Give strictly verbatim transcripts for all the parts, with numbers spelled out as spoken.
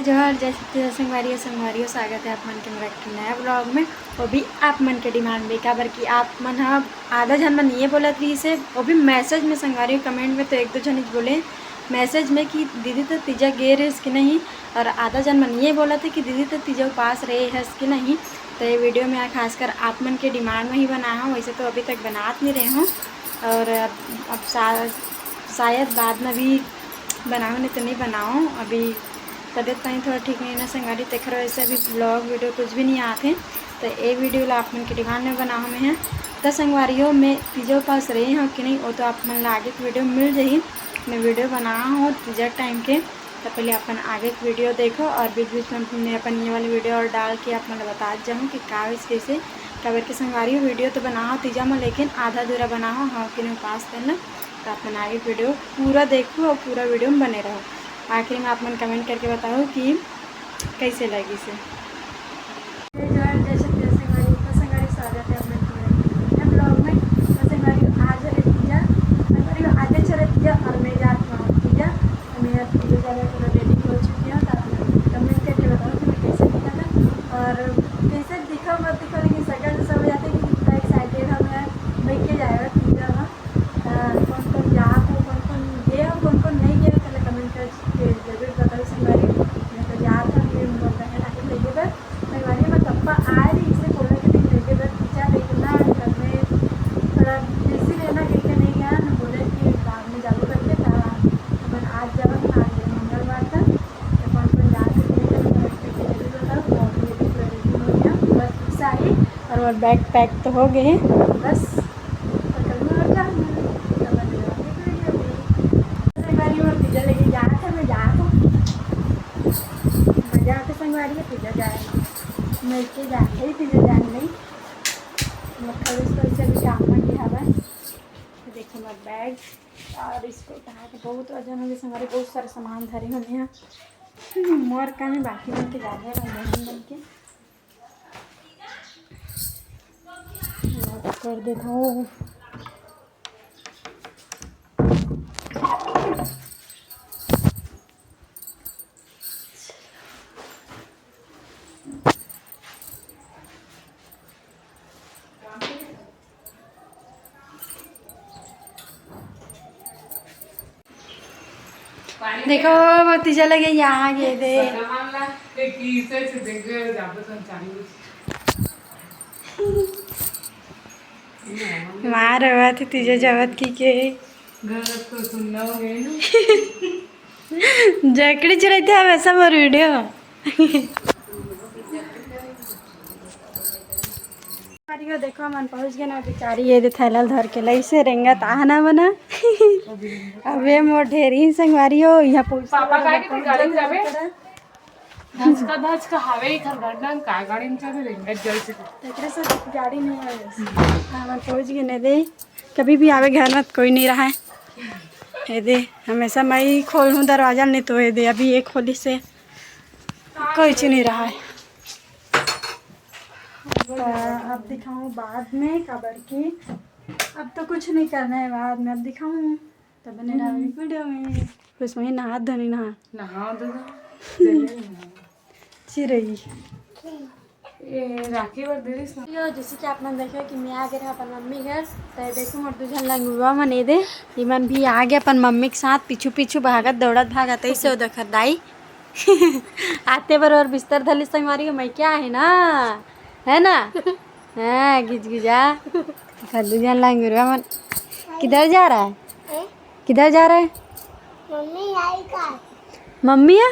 जोहार, जय छत्तीसगढ़ संगवारी हो, संगवारी हो, स्वागत है आप मन के मेरा एक नया vlog में। वो भी आप मन के demand में, काबर कि आप मन ह आधा झन मन ये बोलत रहिस हे, वो भी message में संगवारी हो, comment में तो एक दो झन बोले message में कि दीदी तो तीजा गे रहिस कि नहीं, और आधा झन मन ये बोलत हे कि दीदी तो तीजा उपास रहे हस कि नहीं। तो ये video में खासकर आप मन के demand में ही बनाया हूँ, वैसे तो अभी तक बनात नहीं रहे हूँ। और अब, अब सा-, शायद बाद में भी बनाऊँ, नहीं तो नहीं बनाऊँ। अभी तबीयत पानी थोड़ा ठीक नहीं ना संगवारी, तेखर वजह से अभी vlog video कुछ भी नहीं आते। तो ये video ला आप मन के demand में बनाऊँ मैं है। तो संगवारी हो, मैं तीजा उपास रहे हूँ कि नहीं, वो तो आप मन ला आगे के video मिल जाही। मैं video बना हूँ तीजा time के, तो पहले अपन आगे के video देखो और बीच बीच में मैं अपन ये वाली video और डाल के आप मन ला बतात जाऊँ कि का वैसे कैसे, काबर के संगवारी हो, video तो बनाओ तीजा में, लेकिन आधा अधूरा बनाओ, हाँ कि नहीं उपास तेन ला। तो आप मन आगे video पूरा देखो और पूरा video में बने रहो। आखिरी में आप मन comment करके बताओ कि कैसे लगिस हे। जय जोहार, जय छत्तीसगढ़ संगवारी, तो संगवारी स्वागत है आप मन के मेरे vlog में। तो संगवारी आज है तीजा, संगवारी आज है तीजा और मैं जात हूँ तीजा। तो मैं अब तीजा जाने के लिए ready हो चुकी हूँ। तो आप लोग comment करके बताओ कि मैं कैसे दिखा था और कैसे दिखा मत दिखा, लेकिन सकल से सब जाते हैं कि कितना excited हम हैं, मैं के जाएगा तीजा में। अ, कौन कौन जात हो, कौन कौन गए हो, कौन कौन नहीं गए, पहले comment करके जरूर बताओ संगवारी। मैं तो जात हूँ, ये मोर बहन आके लेके बर। संगवारी, मैं पप्पा आए रही इसे बोला कि तुम लेके बर पूछा, लेकिन ना घर में थोड़ा busy रहना करके नहीं गया ना, बोले कि बाद में जाबो करके था। अपन आज जब हम आज मंगलवार था, तो कौन कौन जात हो, comment करके जरूर बताओ। तो अभी ये भी ready हो गया, बस कुछ सारी और वो bag pack तो हो गए हैं, बस पकड़ लो और जाओ। तो बस ये video भी। तो संगवारी, मोर तीजा लगे जात है, मैं जात हूँ। मजा आते संगवारी है तीजा जाए में। मैं के जात है तीजा जाए में। मतलब इसको इसे भी काम बन गया है। तो देखो मोर bag और इसको उठा के बहुत वजन हो गया संगवारी, बहुत सारा सामान धरे हूँ यहाँ। मोर कहाँ बाकी मन के ज्यादा है, बहन मन के। Lock कर देता हूँ। देखो, मोर तीजा लगे यहाँ आ गए दे। मार हुआ थे तीजा जावत की के। घर तो सुनना हो गए ना। जकड़ी चुराई थे हमेशा मोर video। अरे देखो, मन पहुंच गए ना बेचारी, ये दे थैला धर के लई से रेंगत आह ना बना। अबे मोर ढेरी संगवारी हो, यहाँ पहुंच पापा काय के गाड़ी में जाबे? धचका धचका हवे इखर गड्डन का गाड़ी में चढ़े रेंगत जल से। तेकरे से गाड़ी नहीं आवे। हाँ, मन पहुंच गए ने दे। कभी भी आवे घर में कोई नहीं रहा है। ये दे, हमेशा मैं ही खोल हूँ दरवाजा, नहीं तो ये दे अभी एक खोली से कोई चीज नहीं रहा है। तो अब दिखाऊँ बाद में, काबर की अब तो कुछ नहीं करना है, बाद में अब दिखाऊँ। तो बने रहो video में। बस वही नहा धोनी नहा। नहा दो। चिरई। ए, राखी बर देरिस ना। यो, जैसे कि आप मन देखे कि मैं आ गए रहा अपन मम्मी घर, तो ये देखो मोर दू झन लंगुरवा मन ए दे, इमन भी आ गए अपन मम्मी के साथ, पीछू पीछू भागत दौड़त भागत ऐसे हो देखत दाई। आते बरोबर बिस्तर धली संगवारी हो, मैं क्या है ना, है ना? हाँ, गिजगिजा। देखा दू झन लंगुरवा मन। किधर जा रहा है? हैं? किधर जा रहा है? मम्मी आई का? मम्मी है?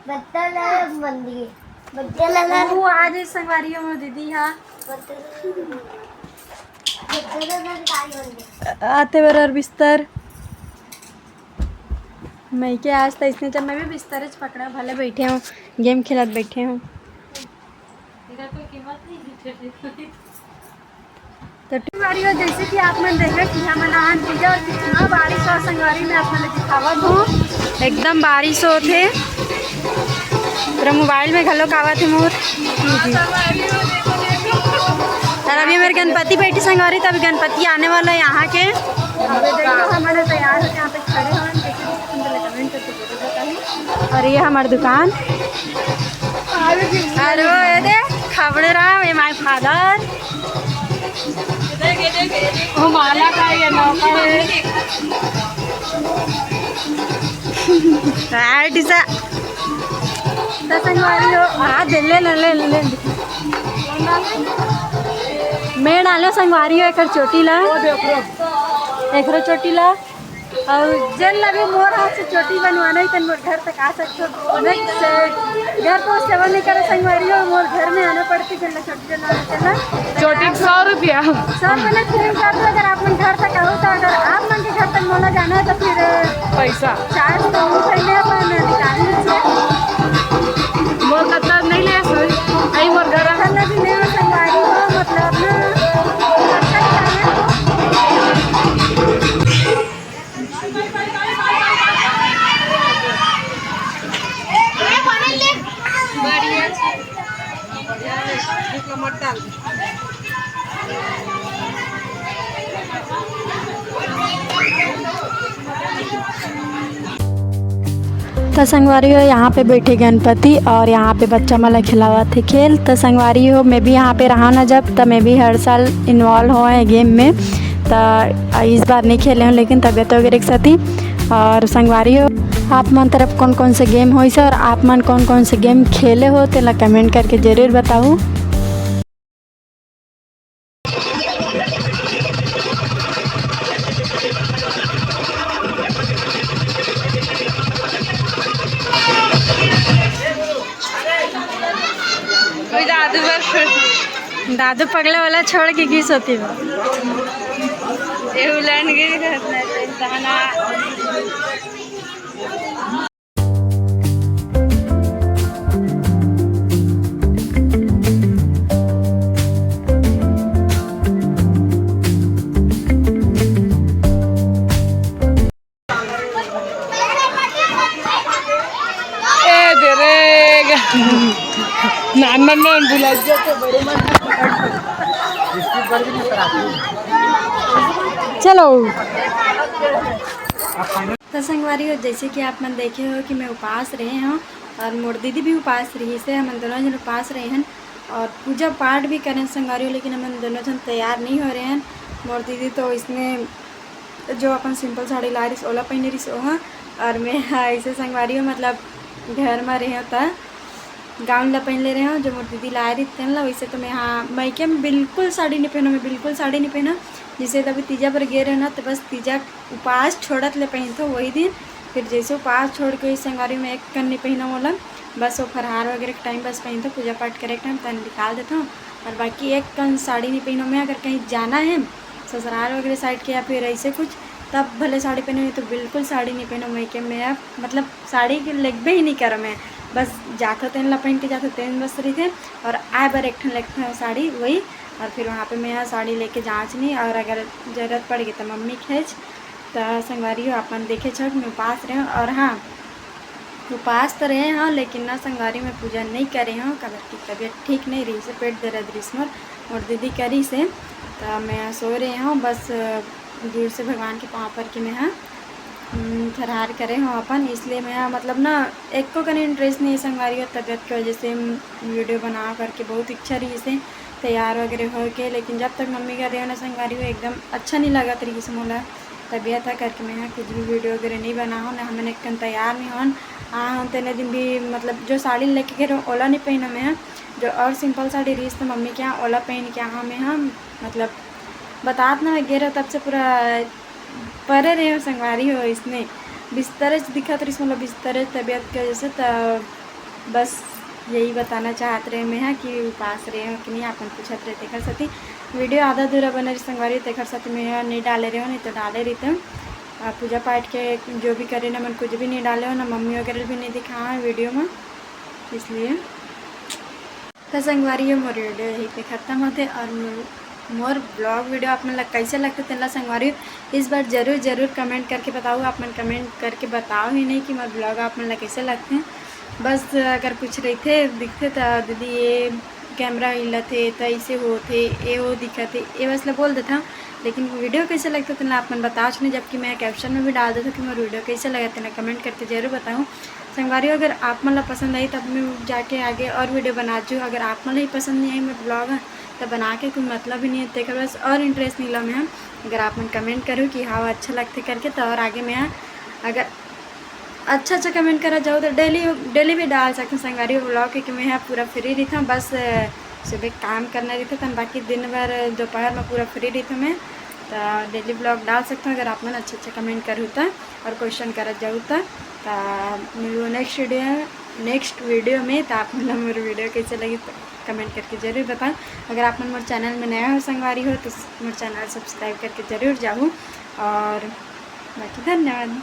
बत्तल है मंदिर। बत्तल है। वो आ जाए संगवारी हो दीदी, हाँ। बत्तल। बत्तल है मंदिर। आते बरोबर बिस्तर। मैं के आज तो इसने जब मैं भी बिस्तर च पकड़ा, भले बैठे हूँ, game खेलत बैठे हूँ। तो संगवारी हो, जैसे कि आप मन देखे कि हमन आन तीजा और कितना बारिश हो संगवारी, मैं आप मन दिखावत हूँ। एकदम बारिश होत हे, पूरा mobile में घलो कावत हे मोर। और अभी मेरे गणपति बैठी संगवारी, तो अभी गणपति आने वाला है यहाँ के। अबे देखो, और ये हमर दुकान। अरे ये दे, खबड़े राम, ये my father। वो माला का ये नौका है। हाय, टीसा। त संगवारी हो, आ, दे, ले, ले, ले, ले। मैं डालो संगवारी हो, एकर चोटी ला। वो देख लो। एकरो चोटी ला। अउ जेन ला भी मोर हाथ से चोटी बनवाना हे, तेन मोर घर तक आ सकत हो। मैं से-, घर तो सेवा नहीं करे संगवारी हो, मोर घर में आना पड़थे, जेन ला चोटी बनवाना हे, तेन ला। चोटी के सौ रुपया। सौ रुपया नहीं, तीन सौ रुपया। अगर आप मन घर तक आओ, तो अगर आप मन के घर तक मोला जाना हे, तो फिर पैसा। चार्ज तो हम पहले अपन निकाल लीजिए। मोर कतका नहीं ले सोई, आई मोर घर। करना भी नहीं हो संगवारी हो, मतलब ना, अच्छा ही करना। त संगवारी हो, यहाँ पे बैठे गणपति और यहाँ पे बच्चा मन ला खिलावत हे खेल। त संगवारी हो, मैं भी यहाँ पे रहा ना जब, त मैं भी हर साल इन्वॉल्व होए हे गेम में। त इस बार नहीं खेले हूँ, लेकिन तबीयत वगैरह के सेती। और संगवारी हो, आप मन तरफ कौन कौन से गेम होइस और आप मन कौन कौन से गेम खेले हो, तेला कमेंट करके जरूर बताओ। कोई दादू बस, दादू पगला वाला छोड़ के गिस होती बा। ये उलंड गिर करना चाहिए, तहना। ए दे रे ग-, नान मन में भुला जाते, बड़े मन में। चलो। तो संगवारी हो, जैसे कि आप मन देखे हो कि मैं उपास रहे हूँ और मोर दीदी भी उपास रहिस हे, हमन दोनों जन उपास रहे हन और पूजा पाठ भी करें संगवारी हो, लेकिन हमन दोनों जन तैयार नहीं हो रहे हन। मोर दीदी तो इसने जो अपन सिंपल साड़ी लाए रहिस, ओला पहने रहिस ओहा, और मैं, हाँ, ऐसे संगवारी हो, मतलब घर में रहे होता गाउन ला पहन ले रहे हो, जो मोर दीदी लाए रहिस तेन ला। वैसे तो मैं, हाँ, मायके में बिल्कुल साड़ी नहीं पहनों, मैं बिल्कुल साड़ी नहीं पहनों। जैसे तभी तीजा पर गे रहे ना, तो बस तीजा उपास छोड़त ले पहनथों वही दिन। फिर जैसे उपास छोड़ के वही संगवारी में एक कन नहीं पहनों ओला, बस वो फरहार वगैरह के टाइम बस पहनथों, पूजा पाठ करे के टाइम तन निकाल देथों। और बाकी एक कन साड़ी नहीं पहनों मैं, अगर कहीं जाना है ससुराल वगैरह साइड के या फिर ऐसे कुछ, तब भले साड़ी पहनों, नहीं तो बिल्कुल साड़ी नहीं पहनों मायके में। अब मतलब साड़ी के लेगबे ही नहीं करों मैं, बस जाथों तेन ला पहन के जाथों, तेन बस रहिथे। और आए बर एक ठन लेथों साड़ी वही, और फिर वहाँ पे मैं यहाँ साड़ी लेके जाँच नहीं, और अगर जरूरत पड़ गई तो मम्मी खेच। तो संगवारी हो, अपन देखे छठ में उपास रहे, और हाँ, उपास तो रहे हूँ, लेकिन ना संगवारी में पूजा नहीं करे हूँ, काबर की तबीयत ठीक नहीं रहिस हे, पेट दर्द रहिस मोर, मोर दीदी करिस हे, तो मैं सो रहे हूँ। बस दूर से भगवान के पाँव पर के मैं हाँ, हम्म, फरहार करे हूँ अपन, इसलिए मैं हाँ, मतलब ना, एको कने इंटरेस्ट नहीं है संगवारी, और तबीयत की वजह से वीडियो बना करके बहुत इच्छा रहिस हे तैयार वगैरह हो के, लेकिन जब तक मम्मी घर रहे ना संगवारी हो, एकदम अच्छा नहीं लगत रहिस मोला। तबीयत है करके मैं यहाँ कुछ भी वीडियो वगैरह नहीं बनाओ ना, हमन एक कन तैयार नहीं होन। आ हम तेने दिन भी मतलब जो साड़ी लेके गए रहो ओला नहीं पहना मैं हाँ, जो और सिंपल साड़ी रहिस तो मम्मी के यहाँ ओला पहन के यहाँ मैं हाँ, मतलब बतात ना मैं गे रहो तब से पूरा परे रहे हो संगवारी हो, इसने बिस्तर च दिखत रहिस, मतलब बिस्तर च तबीयत के वजह से। तो बस यही बताना चाहत रहे मैं हाँ कि उपास रहे हो कि नहीं, अपन पूछत रहे तेकर सेती वीडियो आधा अधूरा बने रहिस संगवारी, तेकर सेती मैं हाँ नहीं डाले रहे हो, नहीं तो डाले रहिते। आ, पूजा पाठ के जो भी करे ना, मन कुछ भी नहीं डाले हो ना, मम्मी वगैरह भी नहीं दिखाए हैं वीडियो में, इसलिए। तो संगवारी हो, मोर वीडियो यहीं पे खत्म होते और मो-, मोर ब्लॉग वीडियो आप मन ला कैसे लगते तेन ला संगवारी हो, इस बार जरूर जरूर कमेंट करके बताओ। आप मन कमेंट करके बताओ ही नहीं कि मोर ब्लॉग आप मन ला कैसे लगते हैं। बस अगर कुछ रहते दिखते तो दीदी ये कैमरा हिलत हे, तो ऐसे होत हे, ये वो दिखत हे, ये बस ला बोल देता हूँ। लेकिन video कैसे लगथे तेला आप मन बताओ नहीं, जबकि मैं caption में भी डाल देथों कि मोर video कैसे लगे तेला comment करके जरूर बताओ। संगवारी हो, अगर आप मन ला पसंद आई तब मैं जाके आगे और video बना जू। अगर आप मन ला ही पसंद नहीं आई मोर vlog ह, तब बना के कोई मतलब ही नहीं है, तेकर बस और interest नहीं ला मैं ह। अगर आप मन comment करो कि हाँ अच्छा लगथे करके, तो और आगे मैं ह अगर अच्छा अच्छा comment करा जाओ तो daily daily भी डाल सकते संगवारी vlog, क्योंकि मैं ह पूरा free रहिथों। बस सुबह काम करना रहिथे तन, बाकी दिन भर दोपहर में पूरा free रहिथों मैं, तो daily vlog डाल सकते हो अगर आप मन अच्छा अच्छा comment करू तो और question करा जाऊ तो। तो मिलू next video next video में। तो आप मन ला मोर video कैसे लगी तो comment करके जरूर बताओ। अगर आप मन मोर channel में नया हो संगवारी हो तो मोर channel subscribe करके जरूर जाहू। और बाकी धन्यवाद।